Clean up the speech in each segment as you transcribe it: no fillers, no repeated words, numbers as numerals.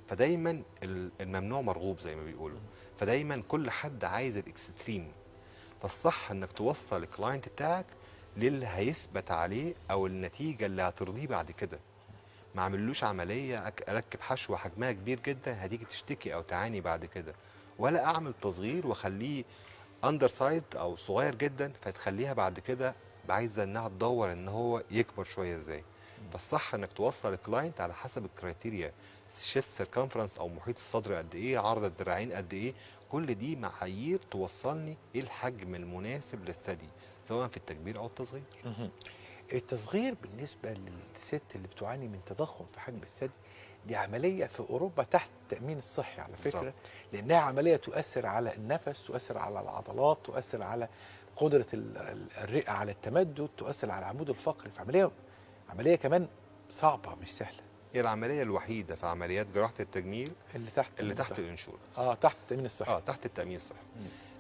فدايما الممنوع مرغوب زي ما بيقولوا، فدايما كل حد عايز ال extreme. فالصح انك توصل ال client بتاعك للي هيثبت عليه او النتيجة اللي هترضيه بعد كده. ما عملوش عملية اركب حشوه حجمها كبير جدا هتيجي تشتكي او تعاني بعد كده، ولا اعمل تصغير واخليه undersized او صغير جدا فتخليها بعد كده عايزه انها تدور ان هو يكبر شوية ازاي. فالصح انك توصل ال client على حسب ال criteria، chest circumference او محيط الصدر قد ايه، عرض الذراعين قد ايه، كل دي معايير توصلني ايه الحجم المناسب للثدي سواء في التكبير او التصغير. التصغير بالنسبة للست اللي بتعاني من تضخم في حجم الثدي، دي عملية في اوروبا تحت التامين الصحي على فكرة، لانها عملية تؤثر على النفس، تؤثر على العضلات، تؤثر على قدره الرئة على التمدد، تؤثر على العمود الفقري، فعملية عملية كمان صعبة مش سهله. هي العملية الوحيدة في عمليات جراحه التجميل اللي تحت اللي تحت الصحي. ال insurance. اه، تحت التامين الصحي. اه، تحت التامين الصحي،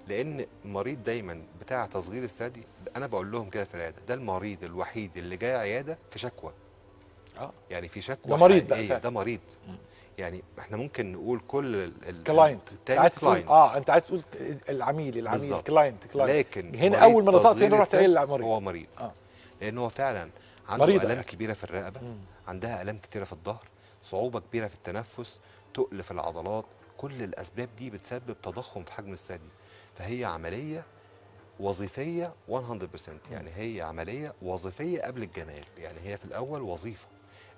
لان المريض دايما بتاع تصغير الثدي، انا بقول لهم كده في العياده، ده المريض الوحيد اللي جاي عيادة في شكوى. يعني في شكوى ده مريض بقى حقيقية. فعلا. ده مريض. يعني احنا ممكن نقول كل client. التاني عايز تقول client. اه، انت عايز تقول العميل، العميل. بالظبط. client client. لكن هنا مريض اول ما نطقت تصغير هنا رحت الثدي قايل مريض. هو مريض لان هو فعلا عنده مريضة الام يعني. كبيرة في الرقبه، عندها الام كتيرة في الظهر، صعوبة كبيرة في التنفس، تقل في العضلات، كل الاسباب دي بتسبب تضخم في حجم الثدي. فهي عملية وظيفية 100%، يعني هي عملية وظيفية قبل الجمال. يعني هي في الاول وظيفة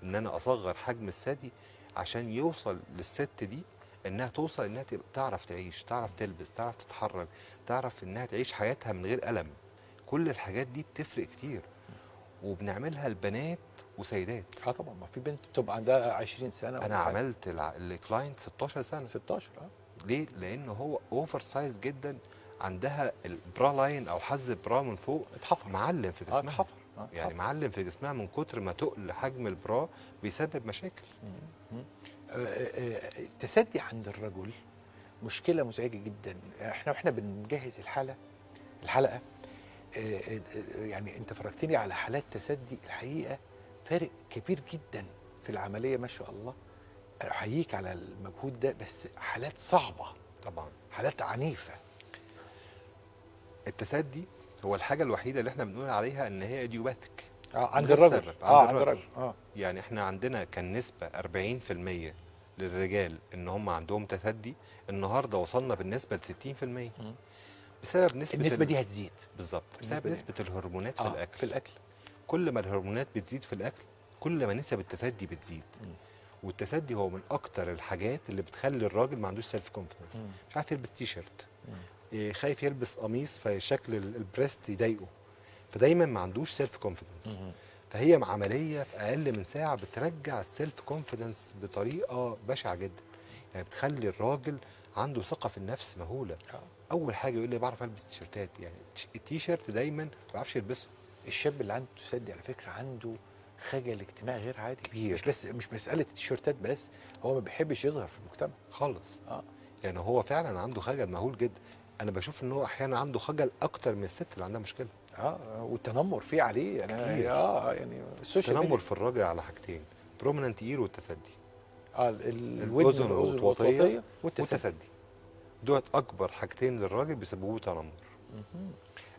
ان انا اصغر حجم الثدي عشان يوصل للست دي انها توصل انها تبقى تعرف تعيش، تعرف تلبس، تعرف تتحرك، تعرف انها تعيش حياتها من غير الم. كل الحاجات دي بتفرق كتير، وبنعملها لبنات وسيدات. اه طبعا، ما في بنت بتبقى عندها 20 سنة ولا انا حاجة. عملت ال client 16 سنه. 16، اه. ليه؟ لان هو oversize جدا، عندها ال bra line او حز ال bra من فوق اتحفر. معلم في جسمها. اتحفر. يعني اتحفر. معلم في جسمها من كتر ما تقل حجم ال bra بيسبب مشاكل. التثدي عند الرجل مشكلة مزعجة جدا. احنا واحنا بنجهز الحلقه يعني انت فرجتني على حالات تثدي، الحقيقة فارق كبير جدا في العمليه، ما شاء الله، احييك على المجهود ده، بس حالات صعبه. طبعا. حالات عنيفه. التثدي هو الحاجة الوحيدة اللي احنا بنقول عليها ان هي idiopathic. عند من غير الرجل. سبب. عند عند الرجل. الرجل. يعني احنا عندنا كان نسبه 40% للرجال ان هم عندهم تثدي، النهارده وصلنا بالنسبة ل 60% بسبب نسبه النسبة دي هتزيد. بالظبط، النسبة بسبب دي. نسبه الهرمونات في الاكل. في الاكل. كل ما الهرمونات بتزيد في الاكل كل ما نسب التثدي بتزيد. والتثدي هو من اكتر الحاجات اللي بتخلي الراجل ما عندوش self confidence، مش عارف يلبس تي شيرت، خايف يلبس قميص فشكل ال breast يضايقه، فدايما ما عندوش self confidence. فهي عملية في اقل من ساعة بترجع ال self confidence بطريقة بشعة جدا، يعني بتخلي الراجل عنده ثقة في النفس مهوله. اول حاجة يقول لي بعرف البس تيشيرتات، يعني التيشيرت دايما ما بيعرفش يلبسه. الشاب اللي عنده تثدي على فكرة عنده خجل اجتماعي غير عادي. كبير. مش مسالة التيشيرتات بس، هو ما بيحبش يظهر في المجتمع. خالص. يعني هو فعلا عنده خجل مهول جدا، انا بشوف ان هو احيانا عنده خجل اكتر من الست اللي عندها مشكله. اه، والتنمر فيه عليه يعني. كتير. اه، يعني ال social التنمر ميديا. في الراجل على حاجتين: prominent ear والتثدي. اه، الودن. الأذن الأذن الوطواطية الوطواطيه والتثدي. والتثدي دوت اكبر حاجتين للراجل بيسببوا تنمر.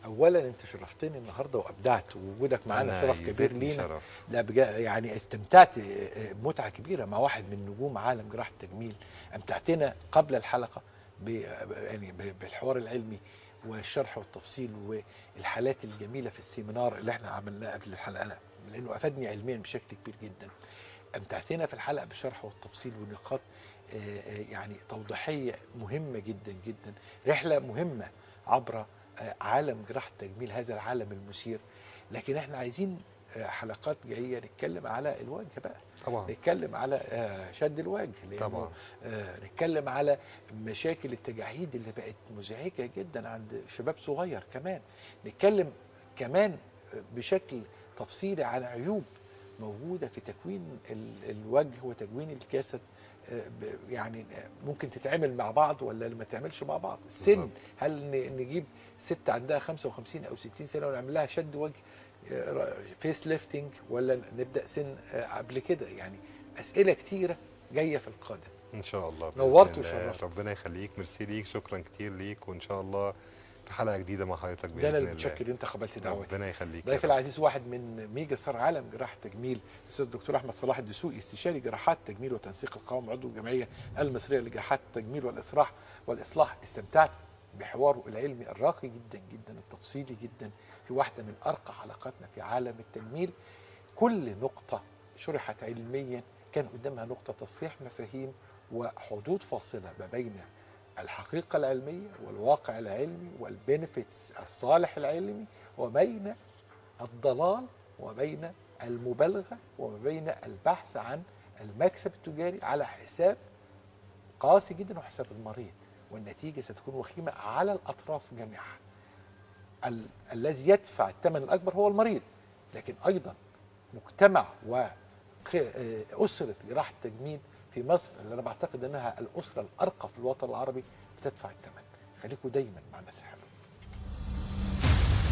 اولا انت شرفتني النهارده وابدعت، ووجودك معانا أنا شرف كبير يزيدني لينا. شرف. لا يعني استمتعت بمتعه كبيرة مع واحد من نجوم عالم جراحه التجميل. امتعتنا قبل الحلقة يعني بالحوار العلمي والشرح والتفصيل والحالات الجميلة في ال seminar اللي احنا عملناه قبل الحلقه، لانه افادني علميا بشكل كبير جدا. امتعتنا في الحلقة بالشرح والتفصيل ونقاط يعني توضيحيه مهمة جدا جدا. رحله مهمة عبر عالم جراحه التجميل، هذا العالم المثير. لكن احنا عايزين حلقات جاية نتكلم على الوجه بقى. طبعا. نتكلم على شد الوجه لأنه نتكلم على مشاكل التجاعيد اللي بقت مزعجة جدا عند شباب صغير كمان. نتكلم كمان بشكل تفصيلي عن عيوب موجودة في تكوين الوجه وتكوين الجسد، يعني ممكن تتعمل مع بعض ولا ما تعملش مع بعض. السن، هل نجيب ست عندها 55 او 60 سنة ونعمل لها شد وجه face lifting ولا نبدا سن قبل كده؟ يعني اسئلة كتيرة جاية في القادم. ان شاء الله بإذن نورت الله. وشرفت. ربنا يخليك، ميرسي ليك، شكرا كتير ليك، وان شاء الله في حلقة جديدة مع حضرتك ده باذن انا اللي الله. متشكر ان انت قبلت دعوتي. ربنا يخليك يا ضيف رب. العزيز واحد من mega star عالم جراحه التجميل، الاستاذ الدكتور احمد صلاح الدسوقي، استشاري جراحات التجميل وتنسيق القوام، عضو الجمعية المصرية لجراحات التجميل والاصلاح. استمتعت بحواره العلمي الراقي جدا جدا، التفصيلي جدا، في واحدة من ارقى حلقاتنا في عالم التجميل. كل نقطة شرحت علميا كان قدامها نقطة تصحيح مفاهيم وحدود فاصلة ما بين الحقيقة العلمية والواقع العلمي وال benefits الصالح العلمي، وبين الضلال وبين المبالغة وبين البحث عن المكسب التجاري على حساب قاسي جدا وحساب المريض، والنتيجة ستكون وخيمة على الأطراف جميعا. الذي يدفع الثمن الأكبر هو المريض، لكن أيضا مجتمع وأسرة جراحة التجميل في مصر اللي أنا بعتقد أنها الأسرة الأرقى في الوطن العربي بتدفع الثمن. خليكم دايما مع الناس الحلوة.